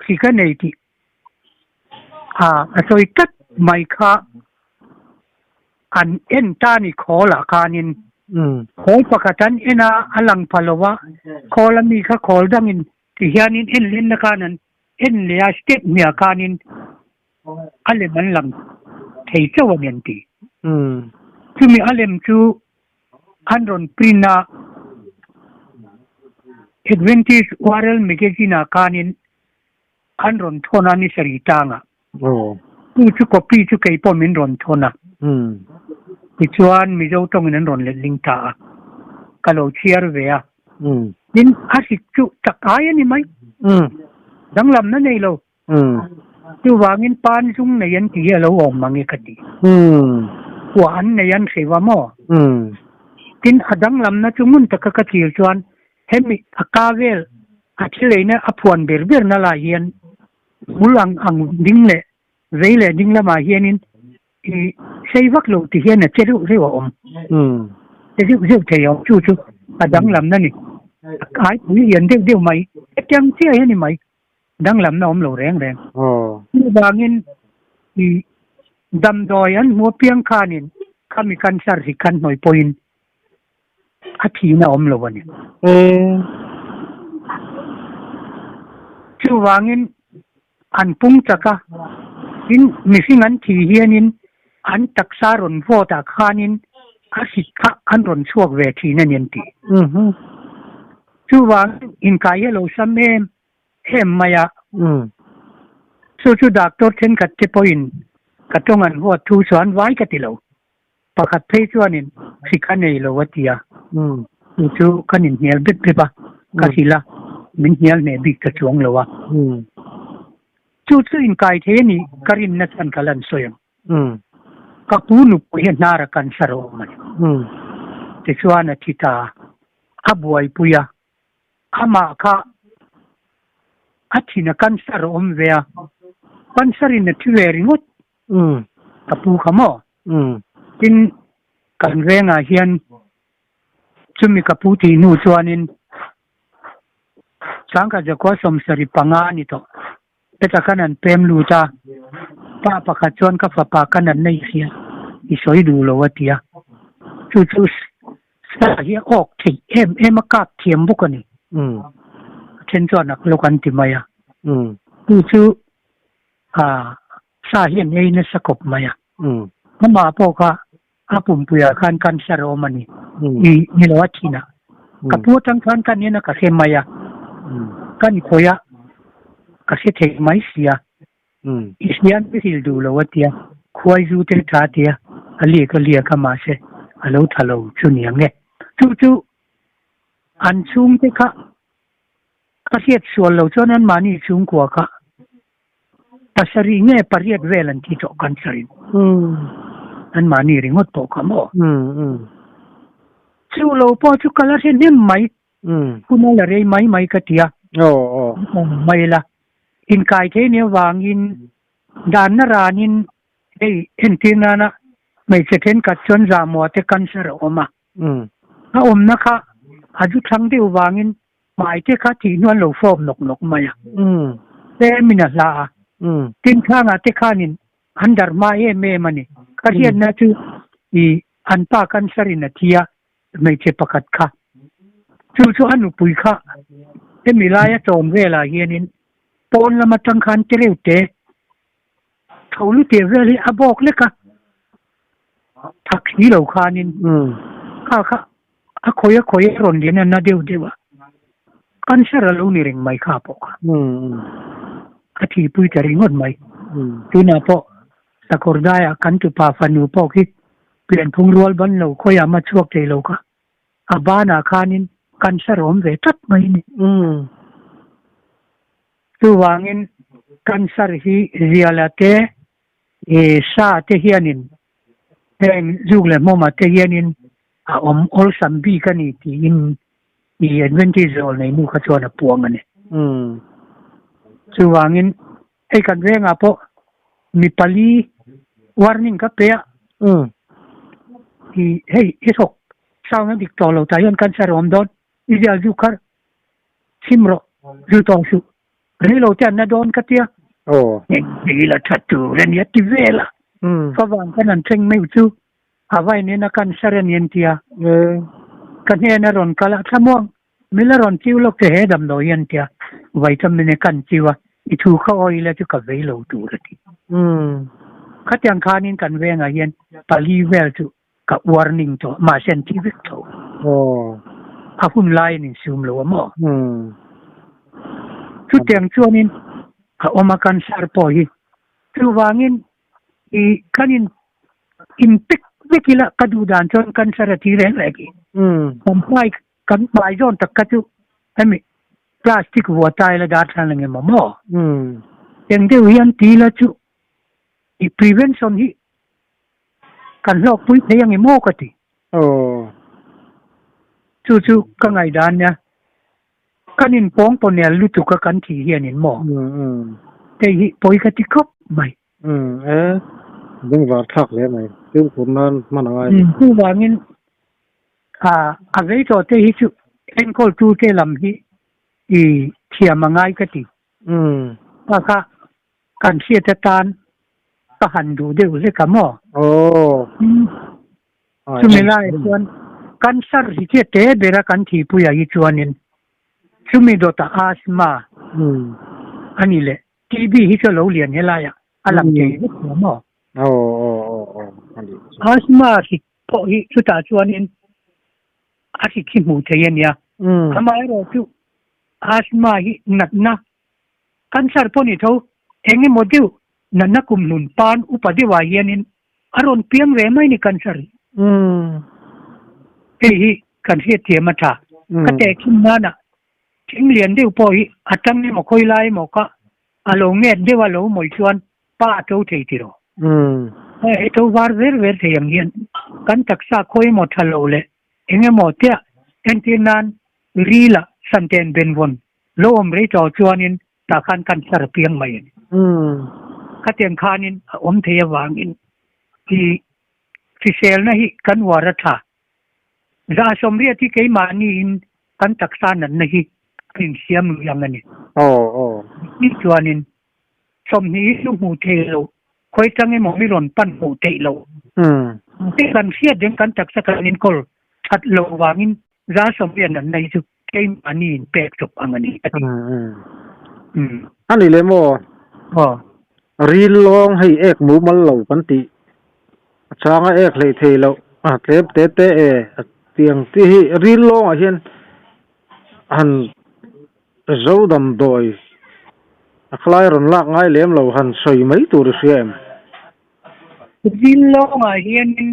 hrik a nei tih a sawi tlat mai kha an en ta ni khawl ah khanin khawl pakhat an en a, a lang pha lo a, khawl a mi kha khawl dangin ti hianin en lenna khan an en leh a, step hmiah khanin a lem an lang thei chauh a ni an ti. Chumi a lem chu an rawn print a, Adventist World Magazine ah khanin An rawn thawn a ni sarih tangah. Chu chu copy chu kei pawh min rawn thawn a. Tichuan Mizo tawngin an rawn letling ta a. Ka lo chhiar ve a. Tin, a hrik chu tak ai a ni mai. Danglamna nei lo. Chuvangin pan zung nei an tih hi a lo awm mang e ka ti. Kuah an nei an hre va maw? Tin, a danglamna chu ngun taka ka thlir chuan Hemi a ka vel a thil eina a phuan ber ber na lai hian hmul ang ang ding leh vei leh ding lamah hianin i sei vak lo ti hian a che reuh reuh a awm. Che zeuh zeuh thei a awm chu chu a danglamna ni. A kaipui lian deuh deuh mai hetiang chiah hi a ni mai. Danglamna awm lo reng reng. Chuvangin i damdawi an hmu apiang khanin khami cancer hi kan hnawih pawhin A thihna awm lo a ni. Chuvangin an pung chak a, tin mihring an thih hianin an taksa rawn vote ah khanin a hrit kha an rawn chhuak ve thin a ni an ti. Chuvangin inkai hi a lo sam em em mai a. Chu chu doctor thenkhat te pawhin ka tawng an huat thu chuan vai ka ti lo. Pakhat phei chuanin hri ka nei lo a ti a, chu chu kan inhnial bep bep a, ka hrilh a, min hnial hneh bik ta chuang lo a. Chu chu inkai thei a nih ka rinna chuan ka lan sawi ang. Ka pu nupui hi hnara cancer a awm a ni. Tichuan a thi ta a, a buaipui a, amah kha a thin a cancer a awm ve a, cancer in a thi ve ringawt. Ka pu kha maw? Tin, kan vengah hian chumi ka pu tih hnu chuanin Sangkhat zakua 75 a ni tawh. Heta khan an pem lut a, pa pakhat chuan ka fapa ka natna i hria, i sawi duh lo a ti a. Chu chu sa hi a awk theih em em a, kap thiam bawk a ni. A then chuan a lawk an ti mai a. Chu chu a sa hian ei nasa khawp mai a. Amah pawh kha a pumpuiah khan cancer a awm a ni. I ni lo a thin a. Ka pu atang khan ka nen a ka hre mai a. Ka ni khawi a, ka hre thei mai si a. I hriam i hril duh lo a tia, khuai zu te tha tia, a liak a liak a mahse a lo tha lo chu ni ang e. Chu chu an chhungte kha ka hriat sual lo chuan anmahni chhungkua kha Pasarih nge pariat vel an thi tawh cancer in. Anmahni ringawt pawh kha maw? Chu lo pawh chu ka la hre hnem mai. Hun a la rei mai mai ka ti a. Mai la. Inkai thei nia vangin danna ranin hei entir nana hmeichhe thenkhat chuan zahmawh te cancer a awm a. A awmna kha a zu thlang deuh vangin Hmai te kha thih hnuan lo fawp nawk nawk mai a. Tlem in a hla a. Tin thlangah te khanin An darh hma em em a ni. Ka hriatna chu i an pa cancer in a thi a, hmeichhe pakhat kha. Chu chu a nupui kha hemi laia chawm velah hianin pawn lam atang khan tereuh te tho lutir vel hi a bawk lek a, thak si lo khanin kha kha a khawi a khawi a rawn lian a na deuh deuh a, cancer a lo ni reng mai kha pawh kha a thihpui ta ringawt mai. Tunah pawh sakawr daiah kan tupa fanu pawh khi pianphung rual ban lo khawiah mah chhuak thei lo kha a banah khanin cancer a awm ve tlat mai a ni. Chuvangin cancer hi ziala te sa te hianin heng zuk leh hmawmah te hianin a awm awlsam bik a ni tiin i Adventist zawl nei nu kha chuan a puang a ni. Chuvangin hei kan vengah pawh mi pali warning ka pe a, i hei i thawk sound a dik tawh lo tah hian cancer a awm dawn, i zial zuk kha chim rawh, zu tawng suh, rei lo te an na dawn ka tia. Engti la tha tur a nia ti vel a, favang khan an thleng meuh chu a vai nena cancer a ni an tia. Ka hnen a rawn kal a, thlamuang mil a rawn chiu lawk che he damdawi hi an tia, vitamin e kan chiu a, i thu kha awi ila chu ka vei lo tur a ti. Khatiang khanin kan vengah hian pali vel chu ka warning tawh mahse an thi vek tho. A hun laiin insum lo a maw? Chutiang chuanin a awm a cancer pawh hi. Chuvangin i kan in in pek vek ila ka duh dan chuan cancer a thi reng reng hi. Kan hmai kan hmai zawn tak kha chu hemi plastic vua ta ila darthlalang emaw maw? Eng deuh hi an ti ila chu i prevention hi Kan hlawkpui thei ang i maw ka ti. Aw. Chu chu ka ngaihdan nia. Kan inpawng pawnel lutuk a kan thih hian in maw? Hei hi pawi ka ti khawp mai. Umm e, bengvar thlak hle mai. Fimkhur nan hman a ngai. Chuvangin a vei tawh te hi chu enkawltu te lam hi i thiam a ngai ka ti. Bakah kan hriat atan ka han duh deuh hlek a maw? Aw. Chumi laiah chuan cancer hi chiah te bera kan thihpuiah hi chuanin chumi dawtah asthma a ni leh TB hi chu a lo lian helaiah a lang thei vek lo maw? Aw aw aw aw a nih chu. Asthma hrik pawh hi chutah chuanin a hrik hi hmuh thei a nia. Amaherawhchu asthma hi natna Cancer pawh ni tho, eng emaw deuh natna kum hlun pan upa deuhah hianin a rawn piang ve mai ni cancer hi. Hei hi kan hriatthiam a tha. Ka tehkhin nana thing lian deuh pawh hi a tang emaw khawi lai emaw kha a lo nget deuh a lo mawih chuan pa a to thei tiraw. Hei to var ver ver thei ang hian kan taksa khawi emaw tha lo leh eng emaw tia entir nan rila santen benvawn Lo awm rei tawh chuanin tah khan cancer a piang mai a ni. Khatiang khanin a awm thei avangin i hriselna hi kan uar a tha. Zah sawmriat hi keimahniin kan taksa natna hi kan insiam lui ang a ni. Ni chuanin sawmhnih hi chu hmuh theih loh, khawi tang emaw mi rawn pan hmuh theih loh. Kan hriat reng kan taksa kan inkawl that loh vangin Za sawmriat natna hi chu keimahni in pek chawp ang a ni a ti. A ni leh maw? Aw. Ril lawng hei ek mumal lo kan tih a chang a ek hlei thei loh a tlem te te e a tiang chi hi ril lawngah hian han zo damdawi a khalai rawn lak ngai lem lo han sawi mai tur i hria em? Ril lawngah hianin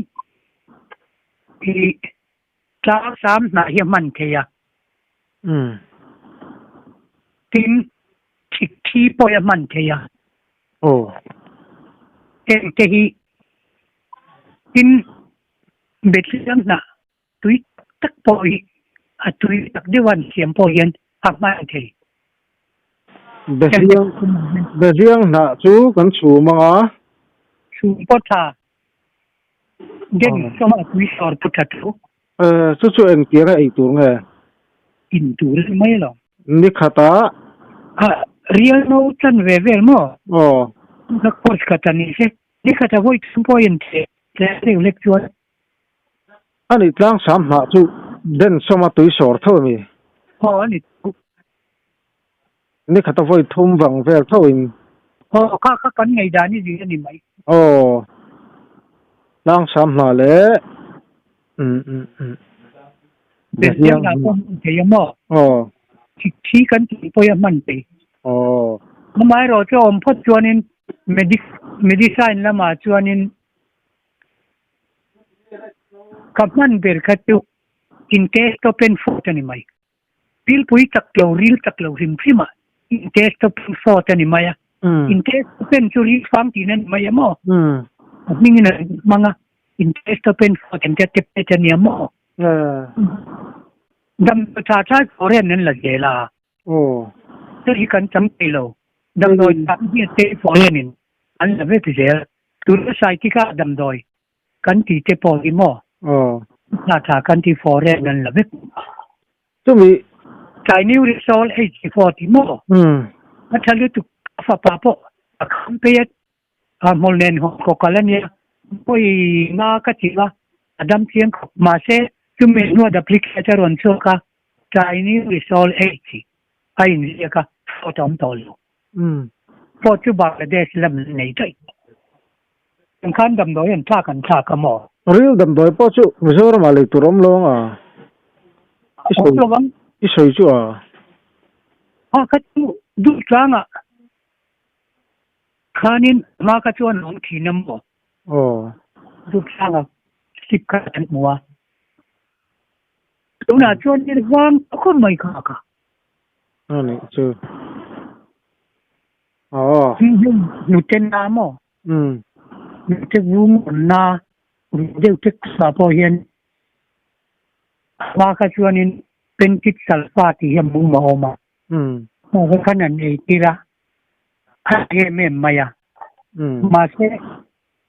i Tlangsam hnah hi a hman thei a. Tin, thikthi pawh hi a hman thei a. Aw. Heng te hi tin Bethlehem hnah tui tak pawh hi a tui tak deuh a an siam pawh hian a hman thei. Behliang, Behliang hnah chu kan chhum ang a. Chhum pawh tha. Den sawm a tui sawr pu tha thu. Chu chu engtiang a ei tur nge? In tur a ni mai lo. Ni khatah. A real no chan ve vel maw? Aw. Ka course khat a ni se. Nikhat a vawi thum pawh in theh tlem deuh lek chuan. A nih tlang sam hnah chu den sawma tui sawr tho a mi? Aw a ni tho. Nikhat a vawi thum vang vel tho in. Aw kha kha kan ngei dan i zir a ni mai. Aw tlang sam hnah leh um um um. Belhchiang hnah pawh hman thei a maw? Aw. Thi kan tih pawh hi a hman thei. Aw. Amaherawh chu a awm phawt chuanin medic medicine lamah chuanin ka hman ber kha chu intestophen fort a ni mai. Pilpui chak lo, ril chak lo hrim hrim ah intestophen fort a ni mai a. Intestophen chu ril fang tihna a ni mai a maw? A hmingin an hmang a, intestophen fort an tia tablet a nia maw? Damdawi tha thlai foreign an la zel a. Hei hi kan chang thei lo. Damdawi tha hi a te foreign in an la vek zel. Tuna saitika damdawi kan ti te pawh hi maw? Tha tha kan ti foreign an la vek. Chumi. Tlai New Resol H4 ti maw? A tha lutuk ka fapa pawh a kham phei a. A hmul nen hawn kawk kal a nia, pawi nga ka ti a, a dam chiang khawp. Mahse, chumi hnua duplicate a rawn chhuak a, Chinese Risol H a inziak a, photo a awm tawh lo. Photo chu Bangladesh lam an nei daih tawh. Eng khan damdawi an thlak an thlak a maw? Ril damdawi pawh chu Mizoramah lei tur awm lo ang a? Awm lo ang. I sawi chu a? A, ka chu duh tlangah. Khanin hma kha chuan a awm thin a maw? Aw. Duhsanga slip kha kan hmu a. Tunah chuan in vang ta khawp mai kha ka. A nih chu. Aw. Hnute na maw? Umm. Hnute vung awm na ruh deuh te kha pawh hian hma kha chuanin Pentit Sulfa tih hi a mum a awm a. Umm. Hma khan an ei tir a. A em em mai a. Mahse,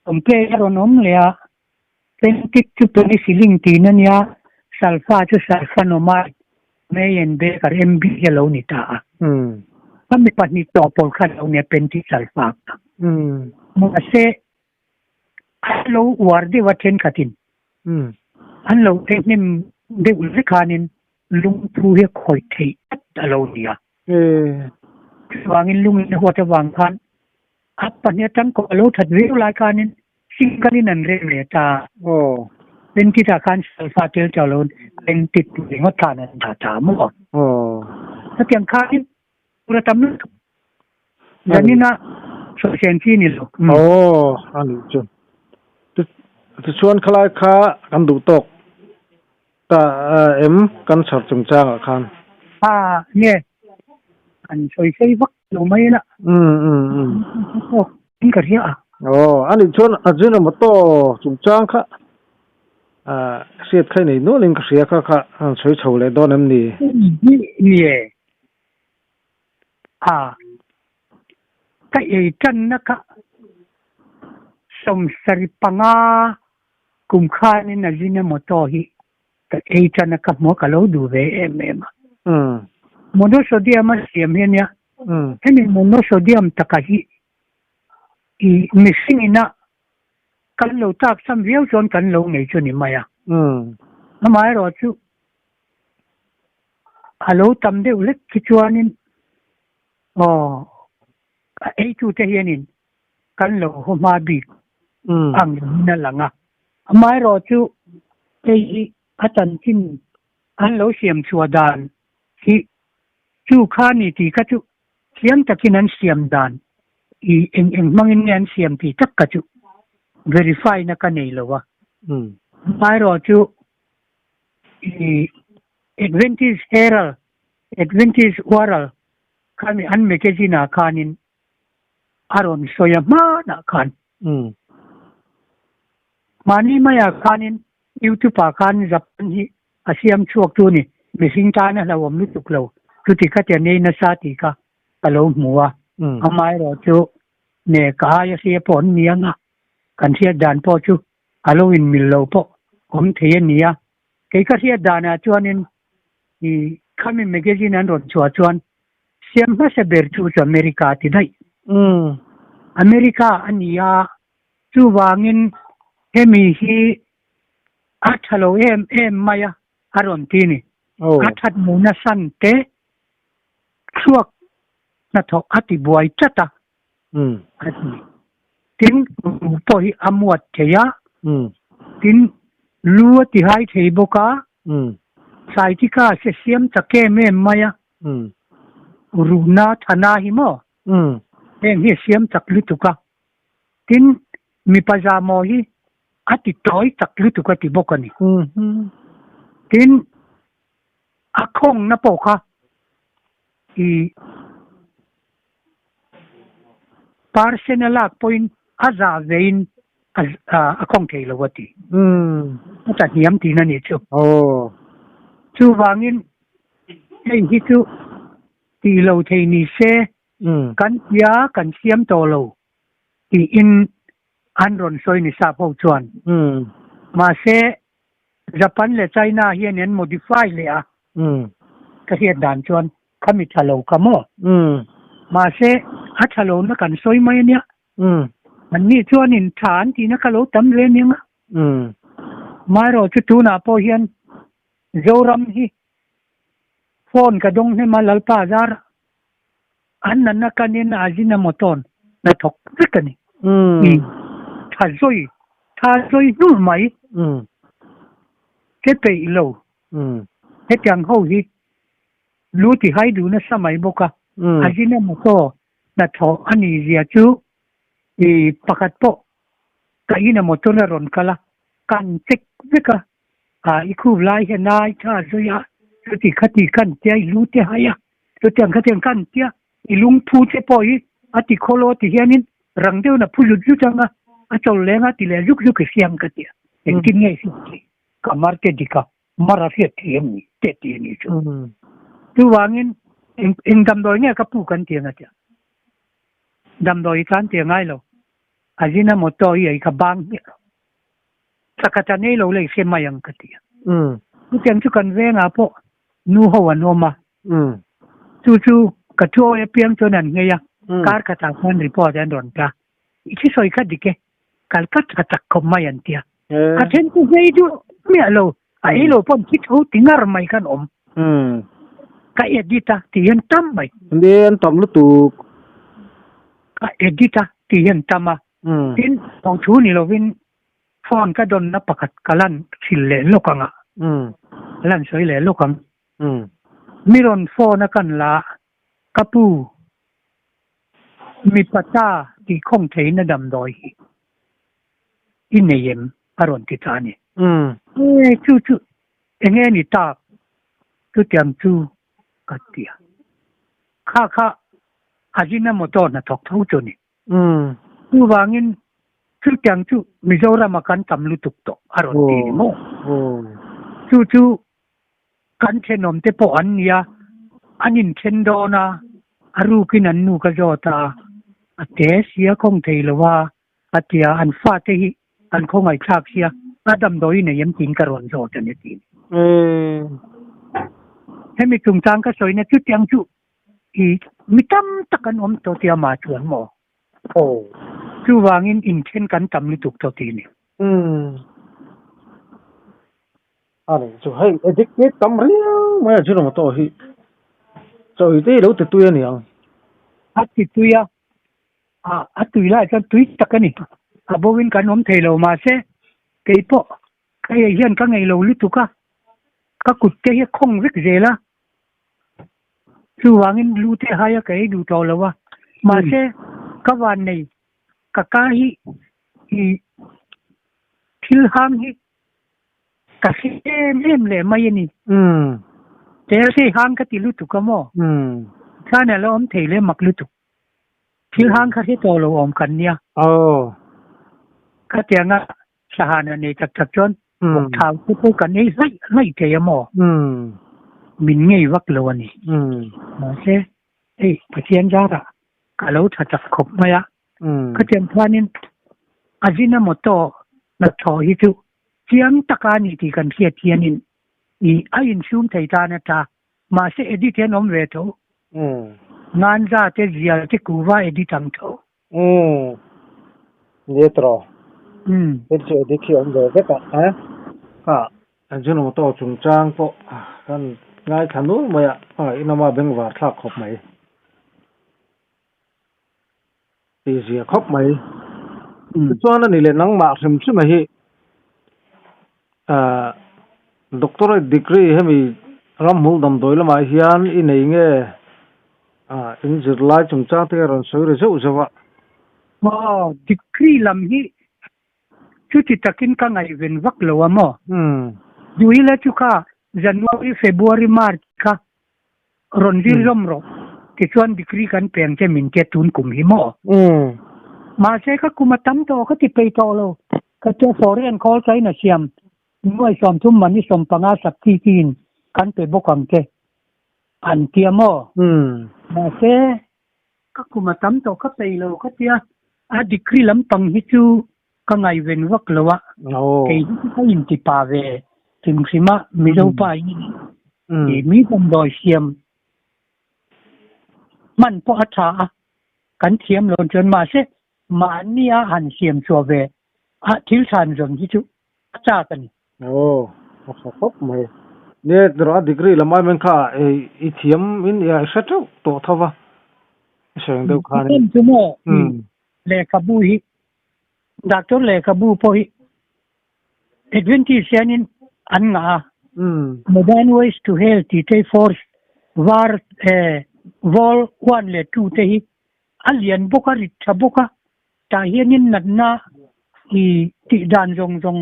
Pompei a rawn awm leh a, Pentic chu penicillin tiin a nia, sulfa chu sulfonamide, May and Baker, MB hi a lo ni ta a. A mi pahnih tawh pawl kha a lo nia Pentic sulfa kha. Mahse, an lo uar deuh a thenkhatin an lo thehnem deuh vek khanin lungphu hi a khawih theih tlat a lo ni a. Chuvangin lungin a huat avang khan a pahnih atang kawh a lo that viau lai khanin single in an rem leh ta a. Pentit ah khan sulfa tel tawh lo pentit ringawt khan an dah ta maw? Hetiang khanin tur a tam lutuk. Zanina sawisên chi ni lo. Aw a nih chu. Tichuan khalai kha kan duh tawk Ta em kan chhar chungchangah khan. A nge an sawi sei vak lo mai la. Umm umm umm. Tawk in ka hria a. Aw a nih chuan Ajinomoto chungchang kha hriat kha i nei nual in ka hria kha kha an sawi chho leh dawn em ni? Ni e. A ka ei tanna kha 75 Kum khanin Ajinomoto hi ka ei tan a ka hmu a, ka lo duh ve em em a. Monosodium a siam hi a nia. Hemi monosodium taka hi i mihring ina kan lo tak sam viau chuan kan lo nei chu ni mai a. Amaherawh chu a lo tam deuh hlek khi chuanin aw a eitute hianin kan lo haw hma bik ang in a lang a. Amaherawh chu hei hi a chanchin an lo siam chhuah dan hi chu kha ni tih kha chu thiam takin an siam dan i eng eng hmangin nge an siam tih tak kha chu verify na ka nei lo a. Amaherawh chu i Adventist Herald, Adventist World khami an magazine ah khanin a rawn sawi a hmanah khan. Mahni maiah khanin YouTube ah khan Japan hi a siam chhuak tu ni, mihring tan a hlauhawm lutuk lo, chuti kha tia nei nasa tih kha ka lo hmu a. Amaherawh chu ne ka aia hria pawh an ni ang a, kan hriat dan pawh chu a lo inmil lo pawh awm thei a ni a. Kei ka hriat danah chuanin i khami magazine an rawn chhuah chuan Siam hmasa ber chu chu America ti daih. America a ni a, Chuvangin hemi hi a tha lo em em mai a, a rawn ti ni. A that hmuhna san te thluak hnathawh a ti buai tlat a, a ti. Tin, ruh pawh hi a muat thei a, tin, lu a ti hai thei bawk a, Saitika se siam chak em em mai a, ruhna thana hi maw? Heng hi a siam chak lutuk a, Tin, mipa zahmawh hi a ti tawi tak lutuk a ti bawk a ni. Tin, a khawngna pawh kha i percent a lak pawhin a zah vein a khawng thei lo a ti. A tla hniam tihna a nih chu. Chuvangin hei hi chu tih lo thei ni se Kan tia kan siam tawh lo tiin an rawn sawi ni sap ho chuan. Mahse Japan leh China hian an modify leh a, ka hriat dan chuan khami tha lo kha maw? Mahse a tha lo na kan sawi mai ania. Anni chuanin tha an tihna kha lo tam ve aniang a. Maherawh chu tunah pawh hian Zoram hi phone ka dawng hnem a Lalpa zar an nana kanin a zin a motor na thawk vek a ni. Tha zawi tha zawi hnur mai che peih lo hetiang ho hi lu ti hai duh nasa mai bawk a a zin a motor hnathawh a nih zia chu i pakhat pawh ka in a motor a rawn kal a kan check vek a a i khup lai hian a i tha zui a chuti khati kan tia i lu te hai a chutiang khatiang kan tia i lungphu te pawh hi a ti khawlo ti hianin rang deuhin a phu zut zut ang a a chawl leng a ti leh zuk zuk i siam ka tia engtin nge i hriat theih ka mar te dik a mar a hriat theih em ni te ti a ni chu chuvangin eng eng damdawi nge ka pu kan ti ang a tia damdawi i tlan tir ngai lo a zin a motor hi ei kha bang hmiah lo. Chakhat a nei lo lei hre mai ang ka ti a. Chutiang chu kan vengah pawh nu ho an awm a. Chu chu ka thu awi apiang chuan an nghei a, kar khatah khan report an rawn ta. I thi sawi kha dik e, kal ka tha chak khawp mai an ti a. A then chu nghei duh miah lo, a ei lo pawh an thi tho ti ngar mai khan awm. Ka edit a ti hian tam mai. Ni an tam lutuk. Ka edit a ti hian tam a. Tin, ho thu ni lovin phone ka dawnna pakhat ka lan hrilh leh lawk ang a, ka lan sawi leh lawk ang. Mi rawn phone a kan la, ka pu, mipa ta tih khawng theihna damdawi hi i nei em? a rawn ti ta a ni. E, chu chu eng nge ni tak? Chutiang chu ka ti a. Kha kha a zin a motor hnathawk tho chu a ni. Chuvangin chutiang chu Mizorama kan tam lutuk tawh a rawn ti ni maw? Chu chu kan thenawm te pawh an nia, an inthen dawn a, a rukin an nu ka zawt a, a te sia khawng thei lo a, a ti a, an fate hi an khawngaihthlak sia, a damdawi nei em tiin ka rawn zawt a ni a ti. Hemi chungchang ka sawina chutiang chu I mi tam tak an awm tawh tia mah chuan maw? Aw. Chuvangin inthen kan tam lutuk tawh tih a ni. Umm. A ni chu hei addict hi tam riau mai a Ajinomoto hi chawi te hi lo ti tui a ni ang. A ti tui a, a tui lai chuan tui tak a ni. A bo in kan awm thei lo mahse keipawh ka ei hian ka ngei lo lutuk a, ka kut te hi a khawng vek zel a. Chuvangin lu te hai a ka ei duh tawh lo a, mahse ka van nei ka ka hi i thil hang hi ka hre em em leh mai a ni. Tel thei hang ka ti lutuk a maw? Thlan a la awm thei leh mak lutuk. Thil hang kha hre tawh lo awm kan nia. Khatianga Sahan a nei tak tak chuan vawk thau te pawh kan ei hlaih hlaih thei a maw? Min ngei vak lo a ni. Mahse, hei Pathian zarah ka lo tha chak khawp mai a. Khatiang khanin a zin a motor hnathawh hi chu chiang taka a ni tih kan hriat hianin i a insum thei tan a tha. Mahse, edit hian awm ve tho. Nganza te zial te kuva edit ang tho. Ni tawh. Thil chu edit hi a awm ve vek a eh kha Ajinomoto chungchang pawh kan ngaithla nul mai a, a inawma bengvar thlak khawp mai. Tih zia khawp mai. Tichuan a ni leh nangmah hrim hrim a hi ah doctorate degree hemi ramhmul damdawi lamah hian i nei nge ah in zirlai chungchang te hi a rawn sawi ri zeuh zeuh a. Aw degree lam hi chuti takin ka ngaihven vak lo a maw? Duhila chu kha January, February, March kha Rawn zir zawm rawh, tichuan degree kan peng che min tia tun kum hi maw? Mahse ka kum a tam tawh ka ti peih tawh lo, ka tia foreign call China siam nuai 30 man i 15 subsidy in kan pe bawk ang che an tia maw? Mahse ka kum a tam tawh ka peih lo ka tia a degree lampang hi chu ka ngaihven vak lo a, kei hi chu ka inti pa ve hrim hrim a, Mizo pa hi i mi damdawi siam hman pawh a tha a, kan thiam lo chuan mahse mahni a han siam chhuah ve a thil than zawn hi chu a chak a ni. Aw, a tha khawp mai. Nia erawh a degree lam ai men kha i thiam in i hre teuh tawh tho va, i sawi ang deuh khanin. Chu maw lehkhabu hi Doctor lehkhabu pawh hi Adventist hianin an ngah a, Modern Ways to Health tih te hi Force var Vol 1 leh 2 te hi a lian bawk a, rit tha bawk a, tah hianin natna i tih dan zawng zawng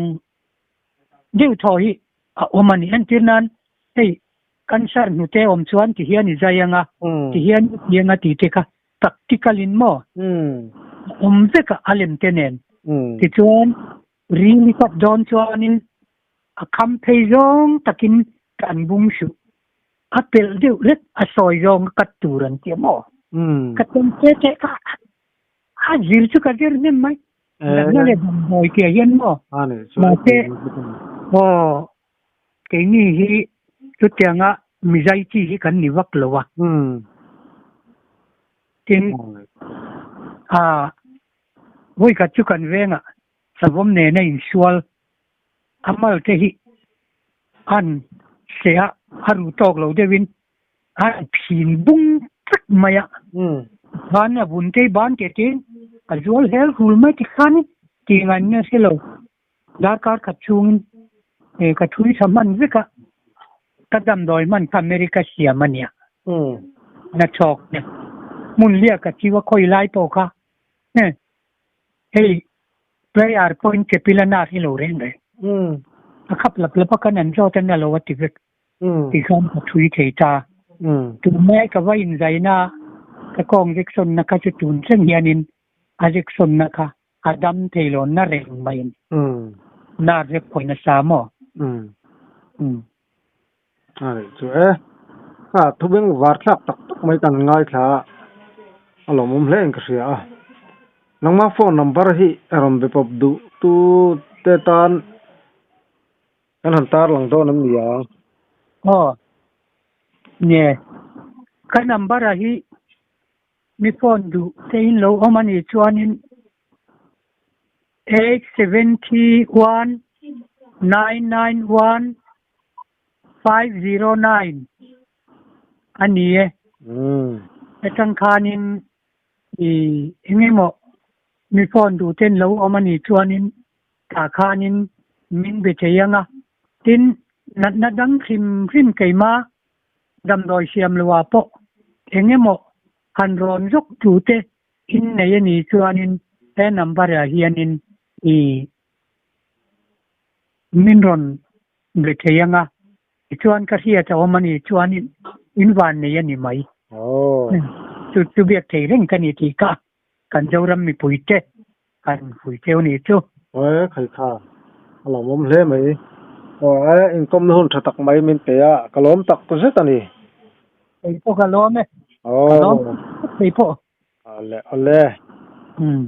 deuh thaw hi a awm a ni. Entir nan hei cancer hnute awm chuan ti hian i zai ang a, ti hian i ti ang a tih te kha practical in maw awm vek a a lem te nen tichuan ril i kap dawn chuanin a kham phei zawng takin kan bung suh a pelh deuh hlek a sawi zawng a cut tur an tia maw ka tem te te kha a zir chu ka zir hnem mai natna leh damdawi tih ah hian maw mahse aw Keini hi chutianga mizai chi hi kan ni vak lo a. Tin, a vawikhat chu kan vengah savawm nena insual a mal te hi an seh a, a ru tawk lo deuhin an phin bung tlat mai a. Khan a vun te ban teh tein a zual hel hul mai tikhan tih ngaihna hre lo. Darkar khat chhungin he ka thui tha hman vek a, ka damdawi hman kha America siam a nia. Na chhawk nia. Hmun liak ka chiu a khawi lai pawh kha hei player pawhin ke pil a nar hi lo reng reng. A khap lap lap a kan an zawt a na lo a ti vek. Tikhan ka thui thei ta. Tunlai ka va inzaina ka kawng injection na kha chu tun thleng hianin a injection na kha A dam thei lo na reng mai a ni. Na rep pawh nasa maw? A nih chu e. Kha thubeng var thlak tak tak mai kan ngaithla a, a lawmawm hle in ka hria a. Nangma phone number hi a rawn be pawp duh tu te tan kan han tarlang dawn em ni ang? Aw, nge. Ka number a hi Mi phone duh te in lo awm a nih chuanin 871 991 509 a ni e. Atang khanin i eng emaw mi phone duh ten lo awm a nih chuanin tah khanin min be thei ang a. Tin, natna dang hrim hrim keima Damdawi siam loah pawh eng emaw han rawn zawk tute in nei a nih chuanin he number ah hianin i min rawn be thei ang a, tichuan ka hriat a awm a nih chuanin in van nei a ni mai. Chu chu biak thei reng ka ni tih kha kan Zoram mipuite kan vui cheu nih chu. Aw khai kha a lawmawm hle mai. Aw e inkawmna hun tha tak mai min pe a, ka lawm tak zet a ni. Kei pawh ka lawm e. Ka lawm kei pawh. Awle awle. Umm.